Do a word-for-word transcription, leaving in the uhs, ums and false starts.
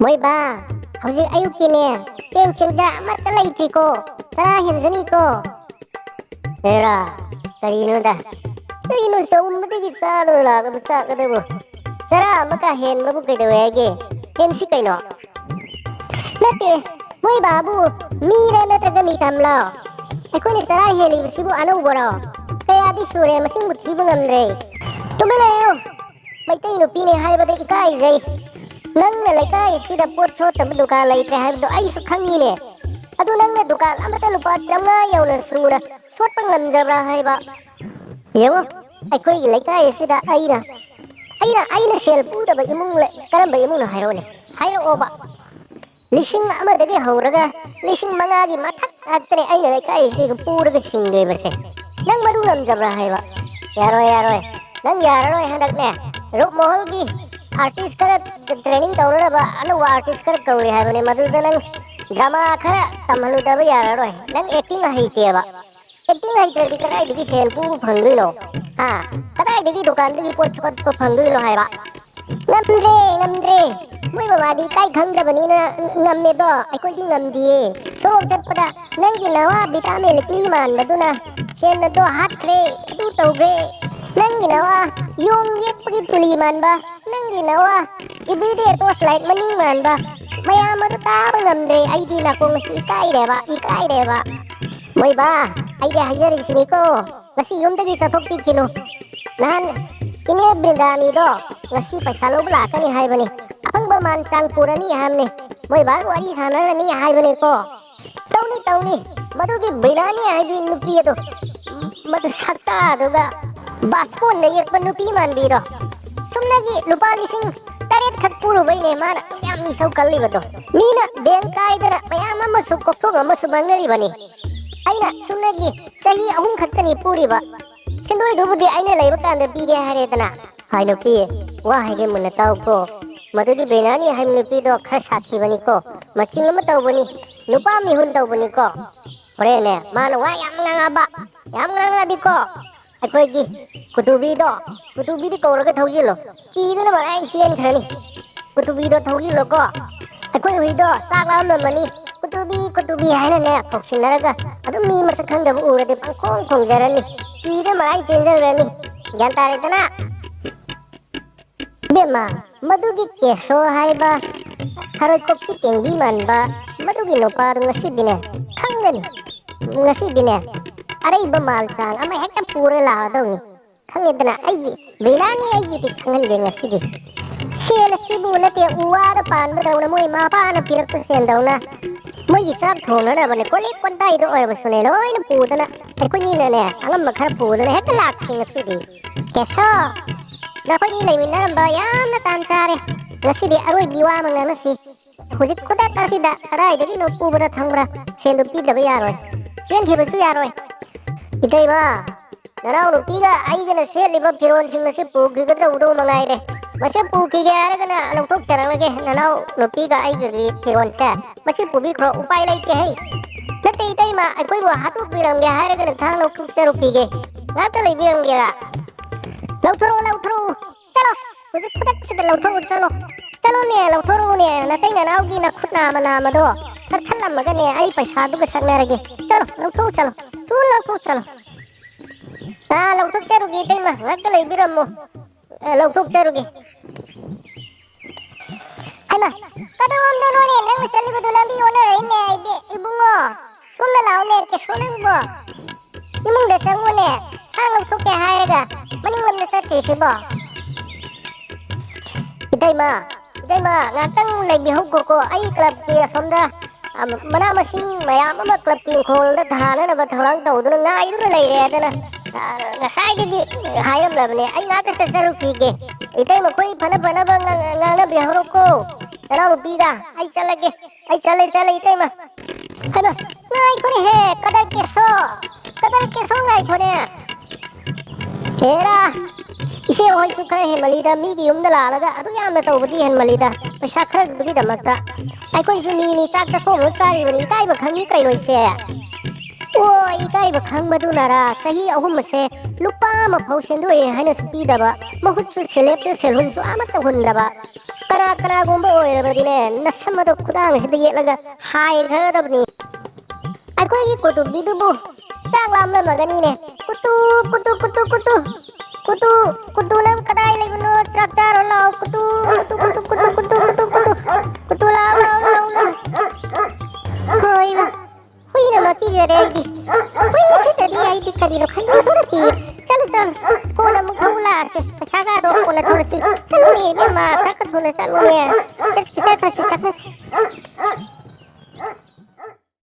ꯍꯣꯏ ꯕꯥ, ꯍꯧꯖꯤꯛ ꯑꯌꯨꯛꯀꯤꯅꯦ, ꯆꯦꯡ ꯆꯦꯡꯖꯥꯛ ꯑꯃꯠꯇ ꯂꯩꯇ꯭ꯔꯤꯀꯣ, ꯆꯔꯥ ꯍꯦꯟꯖꯅꯤꯀꯣ꯫ ꯍꯦꯔꯥ, ꯀꯔꯤꯅꯣꯗ? ꯀꯩꯅꯣ ꯆꯥꯛꯈꯨꯝꯗꯒꯤ ꯆꯥꯗꯅ ꯂꯥꯛꯂꯕ ꯆꯥꯛ ꯑꯗꯨꯕꯨ? ꯆꯔꯥ ꯑꯃꯒ ꯍꯦꯟꯕꯕꯨ ꯀꯩꯗꯧꯋꯦ ꯍꯥꯏꯒꯦ? ꯍꯦꯟꯁꯤ ꯀꯩꯅꯣ? ꯅꯠꯇꯦ, ꯃꯣꯏ ꯕꯥꯕꯨ ꯃꯤꯔ ꯅꯠꯇ꯭ꯔꯒ ꯃꯤꯇꯝꯂꯣ? ꯑꯩꯈꯣꯏꯅ ꯆꯔꯥ ꯍꯦꯜꯂꯤꯕꯁꯤꯕꯨ ꯑꯅꯧꯕꯔꯣ? ꯀꯌꯥꯗꯤ ꯁꯨꯔꯦ, ꯃꯁꯤꯡꯕꯨ ꯊꯤꯕ ꯉꯝꯗ꯭ꯔꯦ꯫ ꯇꯨꯃꯤꯟ ꯂꯩꯌꯨ! ꯃꯩꯇꯩ ꯅꯨꯄꯤꯅꯦ ꯍꯥꯏꯕꯗ ꯏꯀꯥꯏꯖꯩ꯫ ꯅꯪꯅ ꯂꯩꯀꯥꯏ ꯑꯁꯤꯗ ꯄꯣꯠ ꯁꯣꯠꯇꯕ ꯗꯨꯀꯥꯟ ꯂꯩꯇ꯭ꯔꯦ ꯍꯥꯏꯕꯗꯣ ꯑꯩꯁꯨ ꯈꯪꯉꯤꯅꯦ꯫ ꯑꯗꯨ ꯅꯪꯅ ꯗꯨꯀꯥꯟ ꯑꯃꯗ ꯂꯨꯄꯥ ꯆꯥꯝꯃꯉꯥ ꯌꯧꯅ ꯁꯨꯅ ꯁꯣꯠꯄ ꯉꯝꯖꯕ꯭ꯔꯥ ꯍꯥꯏꯕ? ꯌꯦꯡꯉꯨ, ꯑꯩꯈꯣꯏꯒꯤ ꯂꯩꯀꯥꯏ ꯑꯁꯤꯗ ꯑꯩꯅ, ꯑꯩꯅ, ꯑꯩꯅ ꯁꯦꯜ ꯄꯨꯗꯕ ꯏꯃꯨꯡ ꯂꯩ-, ꯀꯔꯝꯕ ꯏꯃꯨꯡꯅꯣ ꯍꯥꯏꯔꯛꯎꯅꯦ? ꯍꯥꯏꯔꯛꯑꯣꯕ꯫ ꯂꯤꯁꯤꯡ ꯑꯃꯗꯒꯤ ꯍꯧꯔꯒ ꯂꯤꯁꯤꯡ ꯃꯉꯥꯒꯤ ꯃꯊꯛ ꯉꯥꯛꯇꯅꯦ ꯑꯩꯅ ꯂꯩꯀꯥꯏꯁꯤꯗ ꯄꯨꯔꯒ ꯁꯤꯡꯈ꯭ꯔꯤꯕꯁꯦ꯫ ꯅꯪ ꯃꯗꯨ ꯉꯝꯖꯕ꯭ꯔꯥ ꯍꯥꯏꯕ? ꯌꯥꯔꯣꯏ, ꯌꯥꯔꯣꯏ꯫ ꯅꯪ ꯌꯥꯔꯔꯣꯏ ꯍꯟꯗꯛꯅꯦ꯫ ꯔꯨꯞ ꯃꯣꯍꯜꯒꯤ artist ꯈꯔ training ꯇꯧꯅꯅꯕ ꯑꯅꯧꯕ artist ꯈꯔ ꯀꯧꯔꯤ ꯍꯥꯏꯕꯅꯦ꯫ ꯃꯗꯨꯗ ꯅꯪ drama ꯈꯔ ꯇꯝꯍꯜꯂꯨꯗꯕ ꯌꯥꯔꯔꯣꯏ꯫ ꯅꯪ acting ꯍꯩꯇꯦꯕ꯫ Acting ꯍꯩꯇ꯭ꯔꯗꯤ ꯀꯗꯥꯏꯗꯒꯤ ꯁꯦꯜ ꯄꯨꯕ ꯐꯪꯗꯣꯏꯅꯣ? ꯍꯥ? ꯀꯗꯥꯏꯗꯒꯤ ꯗꯨꯀꯥꯟꯗꯒꯤ ꯄꯣꯠ ꯁꯣꯠꯄ ꯐꯪꯗꯣꯏꯅꯣ ꯍꯥꯏꯕ? ꯉꯝꯗ꯭ꯔꯦ, ꯉꯝꯗ꯭ꯔꯦ꯫ ꯃꯣꯏ ꯕꯕꯥꯗꯤ ꯏꯀꯥꯏ ꯈꯪꯗꯕꯅꯤꯅ ꯉꯝꯃꯦꯗꯣ, ꯑꯩꯈꯣꯏꯗꯤ ꯉꯝꯗꯤꯌꯦ꯫ ꯁꯣꯔꯣꯛ ꯆꯠꯄꯗ ꯅꯪꯒꯤ ꯅꯋꯥ vitamin ꯂꯤꯛꯂꯤ ꯃꯥꯟꯕꯗꯨꯅ ꯁꯦꯟ ꯑꯗꯣ ꯍꯥꯠꯈ꯭ꯔꯦ, ꯑꯗꯨ ꯇꯧꯈ꯭ꯔꯦ꯫ ꯅꯪꯒꯤ ꯅꯋꯥ ꯌꯣꯡ ꯌꯦꯛꯄꯒꯤ ꯇꯨꯂꯤ ꯃꯥꯟꯕ, ꯅꯪꯒꯤ ꯅꯋꯥ everyday torch light ꯃꯅꯤꯡ ꯃꯥꯟꯕ ꯃꯌꯥꯝ ꯑꯗꯨ ꯇꯥꯕ ꯉꯝꯗ꯭ꯔꯦ꯫ ꯑꯩꯗꯤ ꯅꯥꯀꯣꯡꯁꯤ ꯏꯀꯥꯏꯔꯦꯕ, ꯏꯀꯥꯏꯔꯦꯕ꯫ ꯃꯣꯏ ꯕꯥ, ꯑꯩꯗꯤ ꯍꯥꯏꯖꯔꯤꯁꯤꯅꯤꯀꯣ, ꯉꯁꯤ ꯌꯨꯝꯗꯒꯤ ꯆꯠꯊꯣꯛꯄꯤꯈꯤꯅꯨ꯫ ꯅꯍꯥꯟ ꯏꯅꯦ ꯕ꯭ꯔꯤꯟꯗꯥꯅꯤꯗꯣ ꯉꯁꯤ ꯄꯩꯁꯥ ꯂꯧꯕ ꯂꯥꯛꯀꯅꯤ ꯍꯥꯏꯕꯅꯤ꯫ ꯑꯐꯪꯕ ꯃꯥꯟ ꯆꯥꯡ ꯄꯨꯔꯅꯤ ꯍꯥꯏꯕꯅꯤ꯫ ꯃꯣꯏ ꯕꯥꯒ ꯋꯥꯔꯤ ꯁꯥꯟꯅꯔꯅꯤ ꯍꯥꯏꯕꯅꯤꯀꯣ꯫ ꯇꯧꯅꯤ, ꯇꯧꯅꯤ꯫ ꯃꯗꯨꯒꯤ ꯕ꯭ꯔꯤꯅꯥꯅꯤ ꯍꯥꯏꯕꯤ ꯅꯨꯄꯤ ꯑꯗꯣ, ꯃꯗꯨ ꯁꯛꯇꯥꯗꯨꯒ ꯕꯥꯁꯀꯣꯟꯗ ꯌꯦꯛꯄ ꯅꯨꯄꯤ ꯃꯥꯟꯕꯤꯗꯣ꯫ ꯆꯨꯝꯅꯒꯤ ꯂꯨꯄꯥ ꯂꯤꯁꯤꯡ ꯇꯔꯦꯠ ꯈꯛ ꯄꯨꯔꯨꯕꯩꯅꯦ ꯃꯥꯅ ꯌꯥꯝ ꯏꯁꯧ ꯀꯜꯂꯤꯕꯗꯣ꯫ ꯃꯤꯅ ꯕꯦꯡ ꯀꯥꯏꯗꯅ ꯃꯌꯥꯝ ꯑꯃꯁꯨ ꯀꯣꯛꯊꯣꯡ ꯑꯃꯁꯨ ꯃꯥꯡꯅꯔꯤꯕꯅꯤ꯫ ꯑꯩꯅ ꯆꯨꯝꯅꯒꯤ ꯆꯍꯤ ꯑꯍꯨꯝ ꯈꯛꯇꯅꯤ ꯄꯨꯔꯤꯕ꯫ ꯁꯦꯟꯗꯣꯏꯗꯨꯕꯨꯗꯤ ꯑꯩꯅ ꯂꯩꯕ ꯀꯥꯟꯗ ꯄꯤꯒꯦ ꯍꯥꯏꯔꯦꯗꯅ꯫ ꯍꯥꯏ ꯅꯨꯄꯤ, ꯋꯥ ꯍꯥꯏꯒꯦ ꯃꯨꯟꯅ ꯇꯥꯎꯀꯣ꯫ ꯃꯗꯨꯒꯤ ꯕ꯭ꯔꯤꯅꯥꯅꯤ ꯍꯥꯏꯕ ꯅꯨꯄꯤꯗꯣ ꯈꯔ ꯁꯥꯊꯤꯕꯅꯤꯀꯣ, ꯃꯆꯤꯡ ꯑꯃ ꯇꯧꯕꯅꯤ, ꯅꯨꯄꯥ ꯃꯤꯍꯨꯟ ꯇꯧꯕꯅꯤꯀꯣ꯫ ꯍꯣꯔꯦꯟꯅꯦ ꯃꯥꯅ ꯋꯥ ꯌꯥꯝ ꯉꯥꯡꯉꯛꯑꯕ, ꯌꯥꯝ ꯉꯥꯡꯉꯛꯑꯗꯤꯀꯣ, ꯑꯩꯈꯣꯏꯒꯤ ꯀꯨꯇꯨꯕꯤꯗꯣ, ꯀꯨꯇꯨꯕꯤꯗꯤ ꯀꯧꯔꯒ ꯊꯧꯖꯤꯜꯂꯣ꯫ ꯀꯤꯗꯨꯅ ꯃꯔꯥꯏ ꯆꯦꯟꯈ꯭ꯔꯅꯤ꯫ ꯀꯨꯇꯨꯕꯤꯗꯣ ꯊꯧꯖꯤꯜꯂꯣꯀꯣ꯫ ꯑꯩꯈꯣꯏ ꯍꯨꯏꯗꯣ ꯆꯥꯛ ꯂꯥꯝꯂꯝꯃꯅꯤ, "ꯀꯨꯇꯨꯕꯤ, ꯀꯨꯇꯨꯕꯤ" ꯍꯥꯏꯅꯅꯦ ꯀꯧꯁꯤꯟꯅꯔꯒ ꯑꯗꯨꯝ ꯃꯤ ꯃꯁꯛ ꯈꯪꯗꯕ ꯎꯔꯗꯤ ꯄꯪꯈꯣꯡ ꯈꯣꯡꯖꯔꯅꯤ, ꯀꯤꯗ ꯃꯔꯥꯏ ꯆꯦꯟꯖꯈ꯭ꯔꯅꯤ꯫ ꯒ꯭ꯌꯥꯟ ꯇꯥꯔꯦꯗꯅ? ꯏꯕꯦꯝꯃ, ꯃꯗꯨꯒꯤ ꯀꯦꯁꯣ ꯍꯥꯏꯕ ꯊꯔꯣꯏ ꯀꯣꯛꯄꯤ ꯀꯦꯡꯕꯤ ꯃꯥꯟꯕ ꯃꯗꯨꯒꯤ ꯅꯨꯄꯥꯗꯨ ꯉꯁꯤꯗꯤꯅꯦ ꯈꯪꯒꯅꯤ꯫ ꯉꯁꯤꯗꯤꯅꯦ ꯑꯔꯩꯕ ꯃꯥꯜ ꯆꯥꯡ ꯑꯃ ꯍꯦꯛꯇ ꯄꯨꯔ ꯂꯥꯛꯑꯗꯧꯅꯤ꯫ ꯈꯪꯉꯦꯗꯅ, ꯑꯩꯒꯤ ꯕꯤꯂꯥꯅꯤ, ꯑꯩꯒꯤꯗꯤ ꯈꯪꯍꯟꯒꯦ ꯉꯁꯤꯗꯤ꯫ ꯁꯦꯜ ꯑꯁꯤꯕꯨ ꯅꯠꯇꯦ, ꯎ ꯋꯥꯗ ꯄꯥꯟꯕꯗꯧꯅ ꯃꯣꯏ ꯃꯄꯥꯅ ꯄꯤꯔꯛꯄ ꯁꯦꯜꯗꯧꯅ ꯃꯣꯏꯒꯤ ꯆꯥꯛ ꯊꯣꯡꯅꯅꯕꯅꯦ, ꯀꯣꯜꯂꯤꯛ ꯀꯣꯟꯇꯥꯏꯗ ꯑꯣꯏꯔꯕꯁꯨꯅꯦ, ꯂꯣꯏꯅ ꯄꯨꯗꯅ, ꯑꯩꯈꯣꯏꯅꯤꯅꯅꯦ ꯑꯉꯝꯕ ꯈꯔ ꯄꯨꯗꯅ ꯍꯦꯛꯇ ꯂꯥꯛꯁꯤ ꯉꯁꯤꯗꯤ꯫ ꯀꯦꯁꯣ, ꯅꯈꯣꯏꯅꯤ ꯂꯩꯃꯤꯟꯅꯔꯝꯕ ꯌꯥꯝꯅ ꯇꯥꯟ ꯆꯥꯔꯦ꯫ ꯉꯁꯤꯗꯤ ꯑꯔꯣꯏꯕꯤ ꯋꯥ ꯑꯃ ꯉꯥꯡꯅꯁꯤ꯫ ꯍꯧꯖꯤꯛ ꯈꯨꯗꯛ ꯑꯁꯤꯗ ꯀꯗꯥꯏꯗꯒꯤꯅꯣ ꯄꯨꯕꯗ ꯊꯝꯕ꯭ꯔꯥ? ꯁꯦꯟꯗꯨ ꯄꯤꯗꯕ ꯌꯥꯔꯣꯏ, ꯆꯦꯟꯈꯤꯕꯁꯨ ꯌꯥꯔꯣꯏ꯫ ꯏꯇꯩꯃ, ꯅꯅꯥꯎ ꯅꯨꯄꯤꯒ ꯑꯩꯒꯅ ꯁꯦꯠꯂꯤꯕ ꯐꯤꯔꯣꯜꯁꯤꯡ ꯑꯁꯤ ꯄꯨꯈꯤꯒꯗꯧꯗꯧ ꯃꯉꯥꯏꯔꯦ꯫ ꯃꯁꯤ ꯄꯨꯈꯤꯒꯦ ꯍꯥꯏꯔꯒꯅ ꯂꯧꯊꯣꯛꯆꯔꯛꯂꯒꯦ, ꯅꯅꯥꯎ ꯅꯨꯄꯤꯒ ꯑꯩꯒꯒꯤ ꯐꯤꯔꯣꯜꯁꯦ꯫ ꯃꯁꯤ ꯄꯨꯕꯤꯈ꯭ꯔꯣ, ꯎꯄꯥꯏ ꯂꯩꯇꯦ ꯍꯩ꯫ ꯅꯠꯇꯦ ꯏꯇꯩꯃ, ꯑꯩꯈꯣꯏꯕꯨ ꯍꯥꯠꯇꯣꯛꯄꯤꯔꯝꯒꯦ ꯍꯥꯏꯔꯒꯅ ꯊꯥꯡ ꯂꯧꯊꯣꯛꯆꯔꯨꯈꯤꯒꯦ꯫ ꯉꯥꯛꯇ ꯂꯩꯕꯤꯔꯝꯒꯦꯔꯥ? ꯂꯧꯊꯣꯔꯛꯑꯣ, ꯂꯧꯊꯣꯔꯛꯑꯣ꯫ ꯆꯠꯂꯣ, ꯍꯧꯖꯤꯛ ꯈꯨꯗꯛꯁꯤꯗ ꯂꯧꯊꯣꯔꯛꯑꯣ, ꯆꯠꯂꯣ꯫ ꯆꯠꯂꯣꯅꯦ, ꯂꯧꯊꯣꯔꯛꯎꯅꯦ, ꯅꯇꯩ ꯅꯅꯥꯎꯒꯤ ꯅꯈꯨꯠ ꯅꯥꯝꯃ ꯅꯥꯝꯃꯗꯣ ꯀꯛꯊꯠꯂꯝꯃꯒꯅꯦ, ꯑꯩ ꯄꯩꯁꯥꯗꯨꯒ ꯁꯛꯅꯔꯒꯦ꯫ ꯆꯠꯂꯣ, ꯂꯧꯊꯣꯛꯎ, ꯆꯠꯂꯣ꯫ ꯊꯨꯅ ꯂꯧꯊꯣꯛꯎ, ꯆꯠꯂꯣ꯫ ꯑꯥ, ꯂꯧꯊꯣꯛꯆꯔꯨꯒꯦ, ꯏꯇꯩꯃ, ꯉꯥꯛꯇ ꯂꯩꯕꯤꯔꯝꯃꯣ꯫ ꯑ, ꯂꯧꯊꯣꯛꯆꯔꯨꯒꯦ꯫ ꯍꯩꯃꯥ, ꯀꯗꯣꯝꯗꯅꯣꯅꯦ ꯅꯪꯅ ꯆꯠꯂꯤꯕꯗꯨ? ꯂꯝꯕꯤ ꯑꯣꯟꯅꯔꯛꯏꯅꯦ ꯑꯩꯗꯤ꯫ ꯏꯕꯨꯡꯉꯣ, ꯁꯣꯝꯗ ꯂꯥꯛꯑꯣꯅꯦ, ꯀꯩꯁꯨ ꯅꯪꯕꯣ꯫ ꯏꯃꯨꯡꯗ ꯆꯪꯉꯨꯅꯦ, ꯊꯥꯡ ꯂꯧꯊꯣꯛꯀꯦ ꯍꯥꯏꯔꯒ ꯃꯅꯤꯡꯂꯣꯝꯗ ꯆꯠꯈ꯭ꯔꯤꯁꯤꯕꯣ? ꯏꯇꯩꯃ, ꯏꯇꯩꯃ, ꯉꯥꯛꯇꯪ ꯂꯩꯕꯤꯍꯧꯈꯣꯀꯣ꯫ ꯑꯩ ꯀ꯭ꯂꯕꯀꯤ ꯑꯁꯣꯝꯗ, ꯑ, ꯃꯅꯥ ꯃꯁꯤꯡ ꯃꯌꯥꯝ ꯑꯃ ꯀ꯭ꯂꯕꯀꯤ ꯏꯪꯈꯣꯜꯗ ꯊꯥꯅꯅꯕ ꯊꯧꯔꯥꯡ ꯇꯧꯗꯨꯅ ꯉꯥꯏꯗꯨꯅ ꯂꯩꯔꯦ꯫ ꯑꯗꯨꯅ, ꯑ, ꯉꯁꯥꯏꯗꯒꯤ ꯍꯥꯏꯔꯝꯂꯕꯅꯦ, ꯑꯩ ꯉꯥꯛꯇ ꯆꯠꯆꯔꯨꯈꯤꯒꯦ꯫ ꯏꯇꯩꯃ, ꯑꯩꯈꯣꯏ ꯐꯅ ꯐꯅꯕ ꯉꯥꯡ-, ꯉꯥꯡꯅꯕꯤꯍꯧꯔꯣꯀꯣ꯫ ꯅꯅꯥꯎꯅꯨꯄꯤꯗ, ꯑꯩ ꯆꯠꯂꯒꯦ꯫ ꯑꯩ ꯆꯠꯂꯦ, ꯆꯠꯂꯦ, ꯏꯇꯩꯃ꯫ ꯍꯩꯃꯥ, ꯉꯥꯏꯈꯣꯅꯦꯍꯦ, ꯀꯗꯔ ꯀꯦꯁꯣ, ꯀꯗꯔ ꯀꯦꯁꯣ, ꯉꯥꯏꯈꯣꯅꯦ꯫ ꯍꯦꯔꯥ, ꯏꯆꯦ ꯍꯣꯏꯁꯨ ꯈꯔ ꯍꯦꯟꯃꯜꯂꯤꯗ, ꯃꯤꯒꯤ ꯌꯨꯝꯗ ꯂꯥꯛꯂꯒ ꯑꯗꯨ ꯌꯥꯝꯅ ꯇꯧꯕꯗꯤ ꯍꯦꯟꯃꯜꯂꯤꯗ, ꯄꯩꯁꯥ ꯈꯔꯗꯨꯒꯤꯗꯃꯛꯇ꯫ ꯑꯩꯈꯣꯏꯁꯨ ꯃꯤꯅꯤ, ꯆꯥꯛ ꯆꯥꯛꯈꯣꯝ ꯑꯃ ꯆꯥꯔꯤꯕꯅꯤ, ꯏꯀꯥꯏꯕ ꯈꯪꯉꯤ ꯀꯩꯅꯣ ꯏꯆꯦ? ꯑꯣ, ꯏꯀꯥꯏꯕ ꯈꯪꯕꯗꯨꯅꯔꯥ ꯆꯍꯤ ꯑꯍꯨꯝ ꯑꯁꯦ ꯂꯨꯄꯥ ꯑꯃ ꯐꯥꯎ ꯁꯦꯟꯗꯣꯛꯑꯦ ꯍꯥꯏꯅꯁꯨ ꯄꯤꯗꯕ, ꯃꯍꯨꯠꯁꯨ ꯁꯦꯂꯦꯞꯁꯨ ꯁꯦꯜꯍꯨꯟꯁꯨ ꯑꯃꯠꯇ ꯍꯨꯟꯗꯕ? ꯀꯅꯥ ꯀꯅꯥꯒꯨꯝꯕ ꯑꯣꯏꯔꯕꯗꯤꯅꯦ, ꯅꯁꯝ ꯑꯗꯣ ꯈꯨꯗꯥꯡꯁꯤꯗ ꯌꯦꯠꯂꯒ ꯍꯥꯏꯈ꯭ꯔꯗꯕꯅꯤ꯫ ꯑꯩꯈꯣꯏꯒꯤ ꯀꯨꯇꯨꯕꯤꯗꯨꯕꯨ ꯆꯥꯛ ꯂꯥꯝꯂꯝꯃꯒꯅꯤꯅꯦ꯫ ꯀꯨꯇꯨ, ꯀꯨꯇꯨ, ꯀꯨꯇꯨ, ꯀꯨꯇꯨ꯫ ꯀꯨꯇꯨ, ꯀꯨꯇꯨ ꯅꯪ ꯀꯗꯥꯏ ꯂꯩꯕꯅꯣ? ꯆꯥꯛ ꯆꯥꯔꯣ ꯂꯥꯛꯑꯣ꯫ ꯀꯨꯇꯨ, ꯀꯨꯇꯨ, ꯀꯨꯇꯨ꯫ ꯀꯨꯇꯨ ꯂꯥꯛꯑꯣ, ꯂꯥꯛꯑꯣ, ꯂꯥꯛꯑꯣ, ꯂꯥꯛꯑꯣ꯫ ꯍꯣꯏ, ꯏꯃꯥ꯫ ꯍꯨꯏꯅ ꯃꯥ ꯄꯤꯖꯔꯦ ꯑꯩꯗꯤ꯫ ꯍꯨꯏꯁꯤꯗꯗꯤ ꯑꯩꯗꯤ ꯀꯔꯤꯅꯣ ꯈꯟꯗꯣꯛꯇꯣꯔꯛꯀꯦ꯫ ꯆꯠꯂꯨ, ꯆꯠꯂꯨ꯫ ꯀꯣꯟꯅ ꯑꯃꯨꯛ ꯊꯧ ꯂꯥꯛꯑꯁꯦ꯫ ꯄꯩꯁꯥꯒꯗꯣ ꯀꯣꯟꯅ ꯊꯧꯔꯁꯤ꯫ ꯆꯠꯂꯨꯅꯦ, ꯏꯕꯦꯝꯃ, ꯈꯔ ꯈꯔ ꯊꯨꯅ ꯆꯠꯂꯨꯅꯦ꯫ ꯆꯠꯈ꯭ꯔꯁꯤ, ꯆꯠꯈ꯭ꯔꯁꯤ꯫